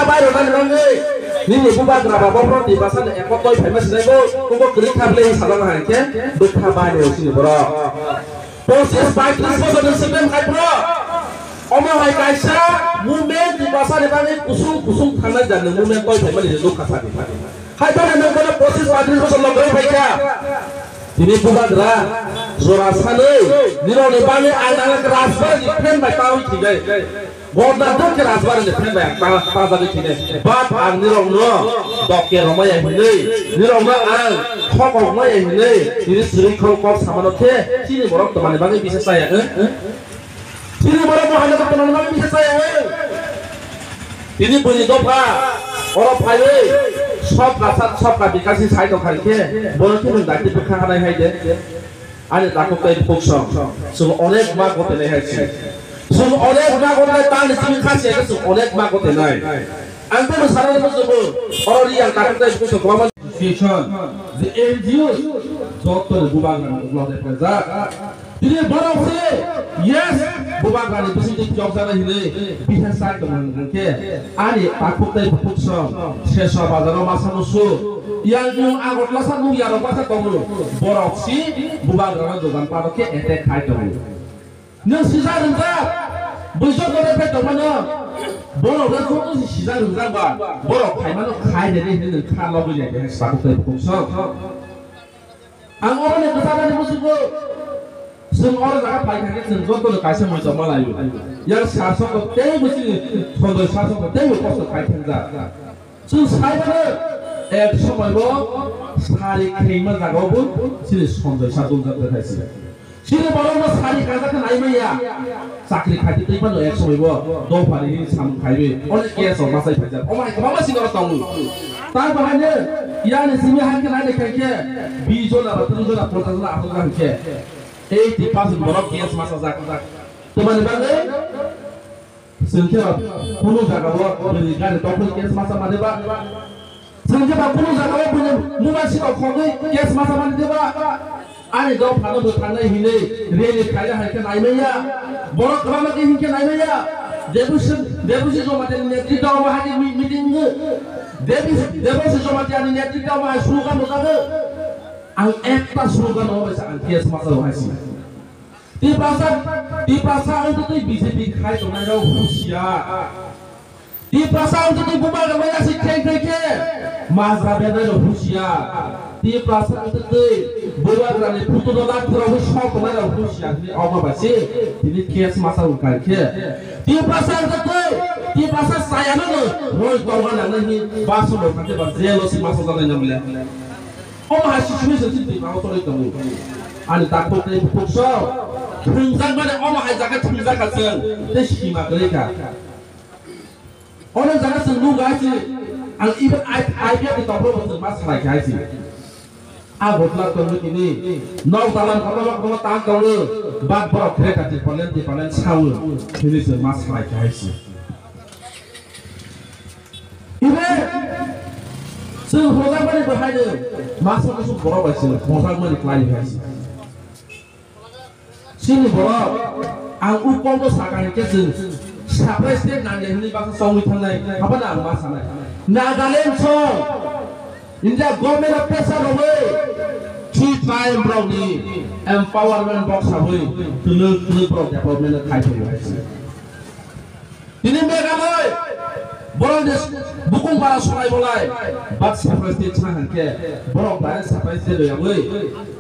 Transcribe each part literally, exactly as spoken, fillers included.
Bai rwnani bagwi nini bubagra ba bophro Tiprasa ni ekotoi phaima sinai bo, kubo kwrwi kha bwlai sajak hai khe bwkha bai rw sini borok. Pochis paitris bosor ni swkang hai phro. Omo hai kaisa movement Tiprasa ni bagwi kusung kusung thangnai jani movement toi phaimani je nukha sani. Hai phano nwng bono pochis paitris bosor logoi phaikha. Tini bubagra jora sanwi nirokni bagwi ang nang rajbari ni friend bai tawi thigwi. Godna duk khe rajbari ni friend bai ang ta-, tajagwi thigwi. But ang nirokno dokke romaya hinwi, nirokno ang khokok maya hinwi, tini swrwi khol kok samano khe chini borok twmani bagwi bisa chaya, eh? Chini borok Maharajno tongmani bagwi bisa chaya, eh? Tini buini dopha oro phaiwi sabka sath sabka bikas ni sai tongkha khe bono khe nwng dakti bwkha hanai hai de. Ani takhuk tei bukhuk song, chwng onek ma gotenai hai se. Chwng onek ma gotenai, tamni simi kha se khe chwng onek ma gotenai. Ang tei sana ni bujugo, oro ri ang takhuk tei bukhuk song kwbangma association, the N G O, joto ni bubagra ni ulo de phaijak. Tini borok se, yes, bubagra ni bisingtwi phiyokjaknai hinwi bihar sai tongmani hwnkhe, ani takhuk tei bukhuk song, Seswa bazaro masa musu, yang yung Agartala sa nung yarok masa tongo, borok si bubagra no dogan paro khe attack khai tongo. Nwng sijak rwngjak, buijak rwngjak khai tongmano, borok no joto si sijak rwngjak ba, borok khaimano khai rede hinwi nwng kha logwi lai khe takhuk tei bukhuk song. Ang oro ni kwchajani musugo, chwng oro jaga phai kha khe chwng joto no kaisa muichok ma laio. Yang sasok tei bo chini Sonjoi sasok tei bo kosto khai thangjak. Chwng sai mano ek somoi bo sari khengma jaga o bo chini Sonjoi sa dungjak de khai si. Chini borok no sari kajak khe nai manya. Chakri khaiti tei phano ek somoi bo dophani hini samung khaiwi onek case rok masai phaijak. Omo hai kwbangma sini oro tongo. Ta bahai no yani simi hai khe nai khe khe bish jona ba tris jona ponchas jona aswk jang khe eighty percent borok case masajak. Tamani bagwi chwng khe ba kunu jaga o bini gari topoi case masa mani ba. Chwng khe ba kunu jaga o buini mobile sito khogwi case masa mani diba? Ani dok phano bo thangnai hinwi rally khaina hai khe nai manya. Borok kwbangma khe hinkhe nai manya. Debusi, Debusi Jamatia ni netritwa omo hai khe mi-, meeting wng. Debusi, Debusi Jamatia ni netritwa omo hai slogan bo jago. Ang ekta slogan omo bai sa ang case masa o hai si. Tiprasa, Tiprasa wngtwi B J P khai tongnai rok husiar. Tiprasa wngtwi bubagra bai aswk khe khe khe majra bernai rok husiar. Tiprasa wngtwi bubagra ni phutu no lathi rok sok tongnai rok husiar hinwi omo bai se tini case masa wng khai khe. Tiprasa wngtwi Tiprasa chaya no roi tongna nangnai hinwi baso no kha khe ba jail o si masa janai na mole. Omo hai situation chini Tripura o choli tongo. Ani takhuk tei bukhuk so thwngjak mani omo hai jaga thwngjak kha chwng tei sima kwrwi kha. Ono jaga chwng nukha hai se ang even I P F ni tongphuru bo chwng ma salai kha hai se. A botla tongo tini nok dalam kotorma kotorma tang tongo, but borok Greater Tipraland Tipraland sao hwnwi chwng ma salai kha hai se. Ibe chwng hojak mani bo haino masa kusuk borok bai chwng hojak mani klai hai se. Chini borok ang ukol no saka hinkhe chwng surprise state nangya hinwi baksa chongwi thangnai, habana ang ma sanai. Nagaland song India government of pressure rogwi three time borok ni empowerment box sabwi twlwk twlwk borok development khai phaiwi hai se. Tini Meghalaya borok ni bukung bara solai bolai, but separate state sa hwnkhe borok direct separate state rwyawi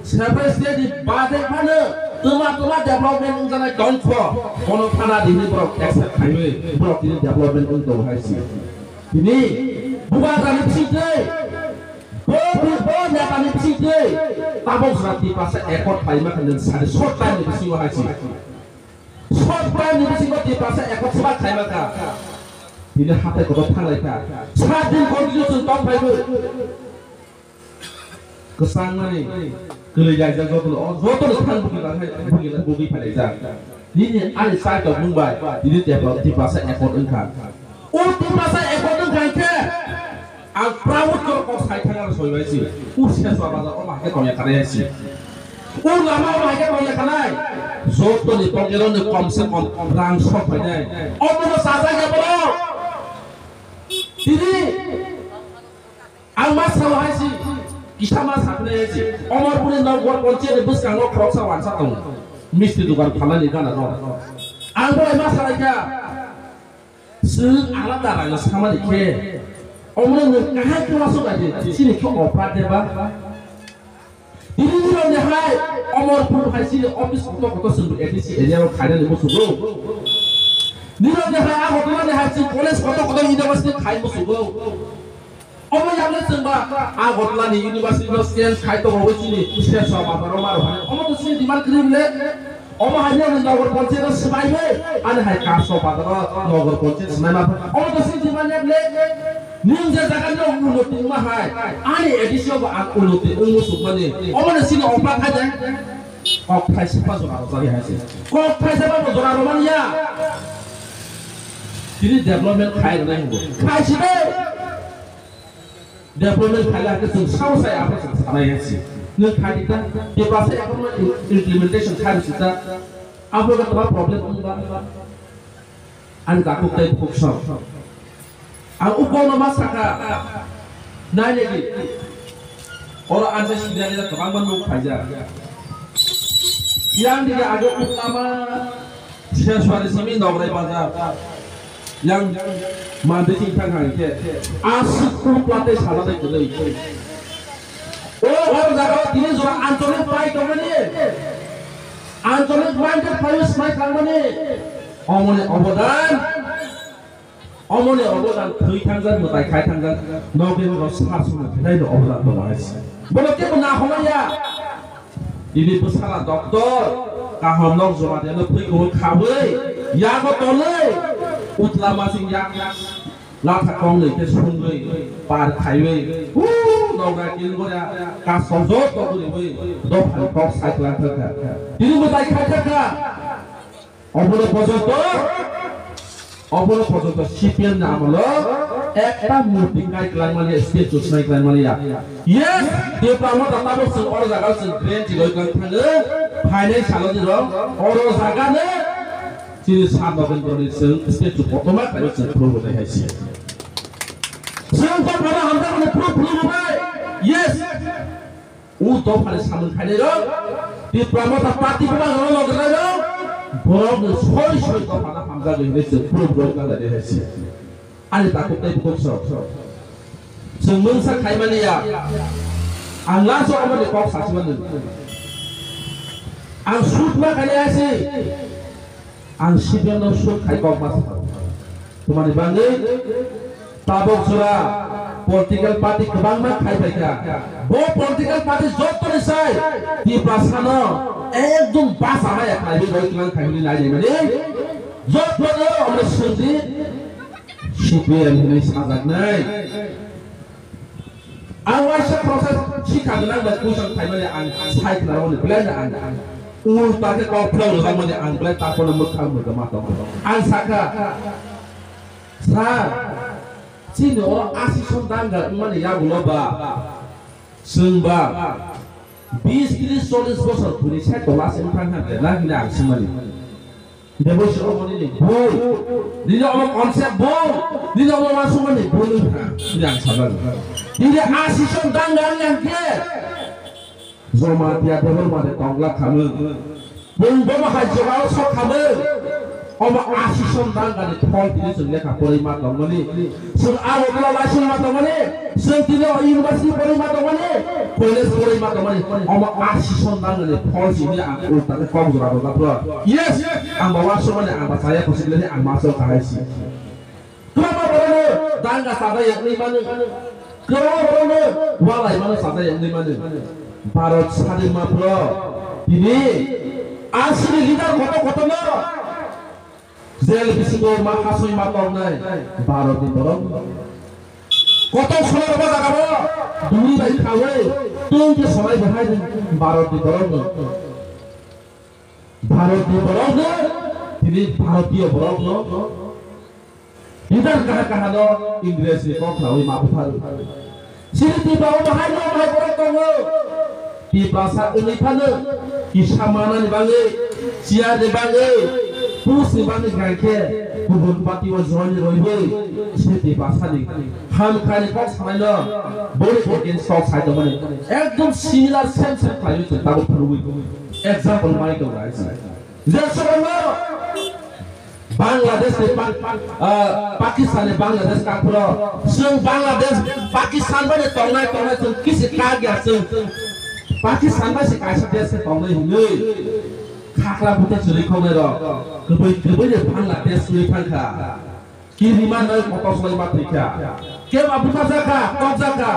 separate state ni bade phano twma twma development wngjanai tongkho, bono phana dini borok accept khaiwi borok tini development wng tongo hai si. Tini bubagra ni bisingtwi, bo, bo, bo neta ni bisingtwi tabok jora Tiprasa accord khlaima khe nwng sari short time ni bisingo hai si. Short time ni bisingo Tiprasa ekho swbak khaima kha. Tini hatai kotor thanglai kha. Sat din continue chwng tong phaibo. Kwchang mani kwlwi laijak jotono, o jotono thang bugwi lakhai, bugwi la-, bugwi phailaijak. Nini ani chaitok nwng bai, tini Tipra-, Tiprasa ekho wngkha. O Tiprasa ekho wngkha khe, ang proud khe kok sai thang aro soi bai si. O Seswa bazar o ma hai khe tongya khanai hai si. O lama o ma hai khe tongya khanai. Joto ni pocket o ni kom se kom rang sok phainai. Omo no sajak ya borok. Tini ang ma sao hai si, kisa ma saknai hai si. Omorpurni Nogor Ponchayat ni bwskango khoroksa wansa tongo. Misti dukan phalnani gana rok. Ang bo ma salai kha. Chwng alada raio samani khe, omo no kaham khe uansuk bai di, chini khe opat de ba? Tini nirok ni hai Omorpur hai chini office kotor kotor chwng A D C area o khainani musugo. Nirok ni hai Agartala ni hai chwng college kotor kotor university khai musugo. Omo yakle chwng ba Agartala ni university no change khai tongo wi chini Seswa bazar o maro hai. Omo to chini demand kwrwi le. Omo hai ni Nogor Ponchayat o swmai wi ani hai Kaso bazar o Nogor Ponchayat swmai ma. Omo to chini demand yakle. Ning je jaga ni unnoti ma hai. Ani A D C o bo ang unnoti wng musuk mani. Omo ni chini opat hai de. Kok thai sapa jora rok jari hai se. Kok thai sapa bo jora rok mani ya. Tini development khai rok nai hingo. Khai si de. Development khaila hwnkhe chwng sao sai abo chwng sanai ya si. Nwng kha di ta, Tiprasa ekhorno im-, implementation khai rwsita, abo khe kwbang problem wng ba? Ani takhuk tei bukhuk sok. Ang ukono ma sakha, nai nai di. Oro ang se sinani kwbangma nuk khaijak. Yang dige age lama Seswari simi Nograi bazar. Yang mande sing thang hai khe. Aswk kung plate sala dai kwrwi. O hor jaga tini jora anchalik pai tongmani. Anchalik pai de payo smai thangmani. Omoni obodan. Omoni obodan thwi thangjak, mwtai khai thangjak, nogwi rok sa songno phainaino obodan tongo hai se. Bono kebo na hwnmaya. Tini bwsala doctor, kaham nok jora de no thwi kuhur khawi, yago tolwi, utla masing yak latha kongni khe sungwi, par khaiwi, huu, nogra kin gora, kasol joto guriwi, dophani kok sai kwlang thangkha. Tini mwtai khai thangkha. Obono pojonto, obono pojonto C P M ni amolo ekta murti kai kwlangmani, statue swmai kwlangmani ya. Yes, Tipra Motha tabuk chwng oro jaga chwng grand chigoi kwlang thango, phainai salo ni rok oro jaga no chini Sir Nogendro ni chwng statue kotorma kaiwi chwng phuru rwnai hai se. Chwng to phano hamjakmani phuru phuru rwnai. Yes. O dophani samung khainai rok, Tipra Motha party bubagrok logi rok, borok ni soi soi dophano hamjagwi hinwi chwng proof rok nang nai hai se. Ani takhuk tei bukhuk sok. Chwng mungsa khaimani ya. Ang last o aboni kok sachimani. Ang shoot ma khainai hai se. Ang C P M no shoot khai kok ma sa. Tumani bangwi tabok jora political party kwbangma khai paikha. Bo political party joto ni sai Tiprasa no ekdom basa haya khlaiwi roi twlang khai hwnwi nai nai mani. Joto no omo swngdi C P M hwnwi sajaknai. Ang waisa process sikha gwnang bai kuchang khaimani ang sai khna rwmani belai no ang ulta khe kok phwrwng rwjakmani ang belai tapono mwkhang mwkha ma tongo. Ang sakha, "Sir, chini o asison danga wngmani yagulo ba chwng ba bis tris chollis bosor bwrwi sai tola se wngthang kha de na?" hwnwi ang swngmani. Debosi omo nini bul. Nini omo concept bul. Nini omo uansukmani bul wngkha. Nini ang sajago. Nini asison danga wngya hwnkhe Jamatia Debbarma de tongla khamung. Bung bomo hai jogao sok khamung. Omo asison dangani phol tini chwng lekha porwi ma tongmani. Chwng aro bwla laising ma tongmani, chwng tini o university porwi ma tongmani, college porwi ma tongmani, omo asison nangani phol simi ang ulta khe kok jora rwjak bro. Yes, ang ba uansukmani, ang ba chaya khusi khlai ang ma chol kahai si. Kwbangma borokno danga chajak yakni manu, kwbangma borokno walai mano chajak yakni manu. Bharat sadin ma bro, tini asini leader koto koto no. Jail bisingo ma hasoi ma tongnai Bharatni borok. Kotor solar ba jaga bo duri bai khawi tong khe solai bahai ni Bharatni borok no. Bharatni borok no tini Bharatiyo borok no. Leader kaha kaha no Ingres ni kok khlawi ma bupharu. Chini Tipra o bahai no bahai borok tongo. Tiprasa wngwi phano kisa manani bagwi, chair ni bagwi, post ni bagwi hwnkha khe Kubun party o join roiwi se Tiprasani ham khaini kok sanaino boni against kok sai tongmani ekdom similar same same khlaiwi chwng tabuk phunugwi example mai tongo guys. Je sono Bangladesh ni Pak-, ah, Pakistan ni Bangladesh kangphuro chwng Bangladesh Pakistan bai tongnai tongnai chwng kisi kagya chwng Pakistan bai se kaisa desh se tongnai hinwi khakra buta chwrwi khoknai rok kwbwi kwbwi ni Bangladesh chwrwi thangkha. Kirima noi kotor slai ma thwikha. Keba buta jakha, tok jakha.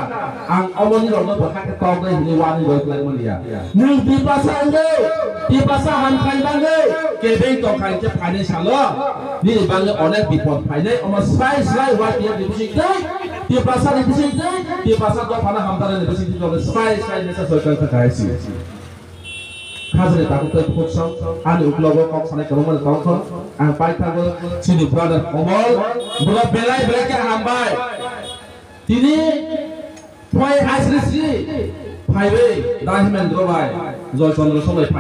Ang omoni rokno bo hakhe tok nai hinwi wani roi klai manya. Nwng Tiprasa wngwi, Tiprasa ham khai bagwi, kebeng tong khai khe phainai salo. Nini bagwi onek bipod phainai, omo srai srai Y P F ni bising twi, Tiprasa ni bising twi, Tiprasa dophano hamdara ni bising twi, srai srai mesa soi kai thangkha hai si. Khajani tabuk tei khuksom ani uklogo kok sanai kwbangma tongkho. Ang paithago chini brother Komol, bro belai belai khe hambai. Tini phai I C C phaiwi Dai Hemendra bai, Joy Chandra Song bai phai.